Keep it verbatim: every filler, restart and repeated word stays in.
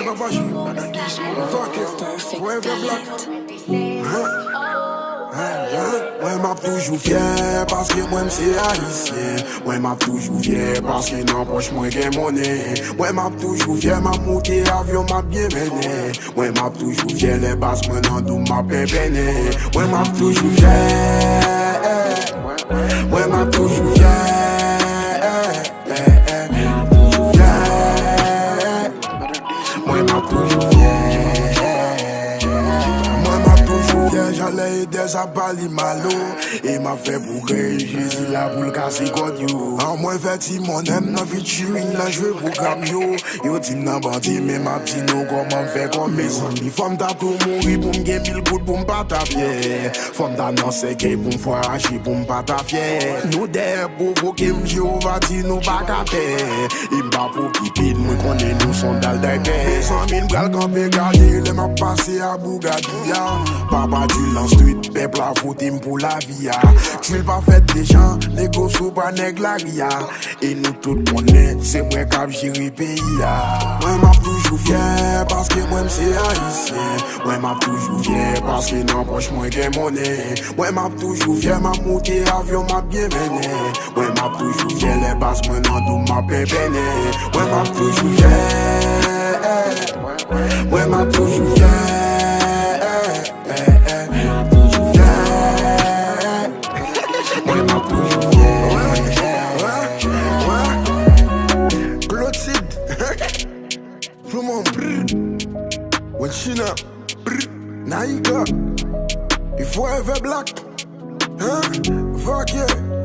Papa Jou, Forever Black. Mwen m ap toujou fyè paske mwen m se ayisyen. Mwen m ap toujou fyè paske nan pòch mwen gen monnen. Mwen m ap toujou fyè, m ap moute avyon, m ap byen mennen. Mwen m ap toujou fyè lè baz mwen nan do m, m ap penpennen. Mwen m ap toujou fyè. Mwen m ap toujou fyè. Fyè. Mwen m ap toujou fyè. Mwen m ap toujou fyè, jan lè Edèz ap ba li malo. E m ap fè pwogrè, Jezi la pou l kase kòd yo. An mwen fè ti monnen m nan featuring nan jwe pwogram yo. Yo di m nan bandi, men m ap di nou kòman m fè kòb. Mezanmi, fò m ta tou mouri pou m gen mil goud pou m pa ta fyè. Fò m ta nan sèkèy pou m vwayaje pou m pa ta fyè. Nou dèyè pwovoke m, Jewova di nou pa ka pè. E m pa pwokipe n, mwen konnen nou s on dal daypè. Mezanmi, n pral kanpe gade lè m ap pase a Bougadi a. Papa Dylan street, pèp la vote m pou lavi a. Tchwil pa fèt deja, negosye pa nèg lari a. E nou tout konnen, se mwen k ap jere peyi a. Mwen m ap toujou fyè, paske mwen m se ayisyen. Mwen m ap toujou fyè, paske nan pòch mwen gen monnen. Mwen m ap toujou fyè, m ap moute avyon, m ap byen mennen. Mwen m ap toujou fyè, lè baz mwen nan do m, m ap penpennen. Mwen m ap toujou fyè. Mwen m ap toujou fyè. Mwen m ap toujou fyè. Clotilde. Plumon, brr. Wenchina, brr. Naïka. E Forever Black. Hein? Fuck yeah.